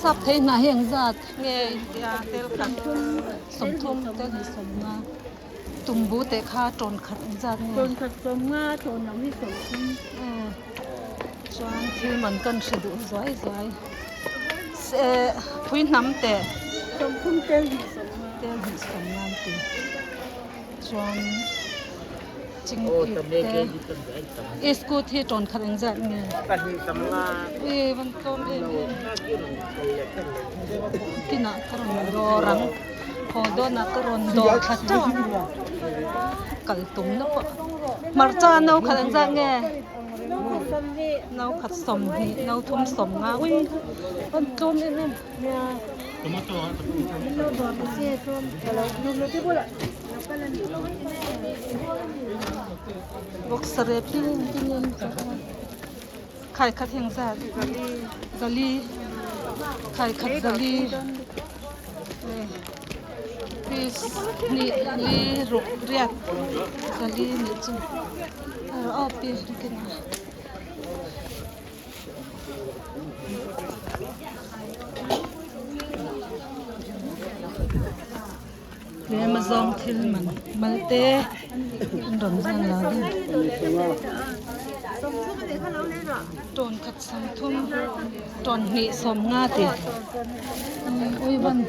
Sap thei hnah hi eng zat nge tia tel khat sawmthum tel hnih sawmnga tumbu teh kha tawn khat eng zat nge tawn khat sawmnga tawn lo hi sawmthum chuan thil man kan hre duh zuai zuai phui hnam teh sawmthum tel hnih sawmnga tel hnih sawmnga an ti chuan chingpip te iskut hi tawn khat eng zat nge ui van tlawm em em kinah ka rawn dawr ang haw dawnah ka rawn dawr thla teuh ang kal tum na pawh hmarcha no khat eng zat nge no khat sawmhnih no thum sawmnga ui van tlawm em em. Boxer rep hi engtin nge an zawrh a khai khat hi engzat zali khai khat zali piece hnih li ruk riat zali nih chu aw piece nakinah. Tlem a zawng thil man mal te an rawn zan lo deuh tawn khat sawmthum tawn hnih sawm nga tih ui van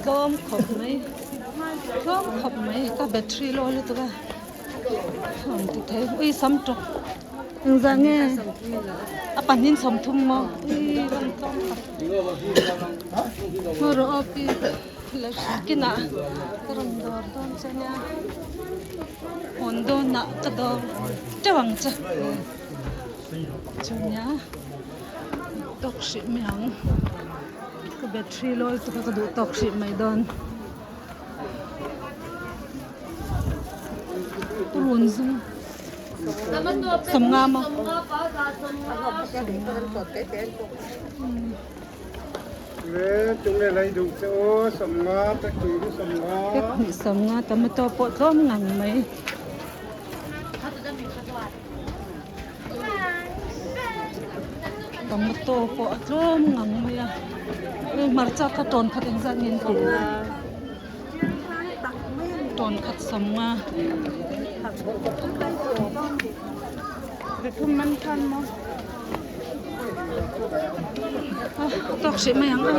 tlawm khawp mai tlawm khawp mai ka battery low lutuk a rawn ti thei ui sam tawp. Engzah nge a pahnih sawmthum maw ui rawn tlawm tak hmu rawh aw pi kinah ka rawn dawr dawn che nia hawn dawnah ka dawr teuh ang che chunia tawk hrih mai ang ka battery lawi tuk a ka duh tawk hrih mai dawn. Purun zum sawmnga maw pek hnih sawmnga tomato pawh tlawm ngang mai. Tomato pawh a tlawm ngang mai a hei hmarcha kha tawn khat engzat nge an tih tawn khat sawmnga tawk hrih mai ang a.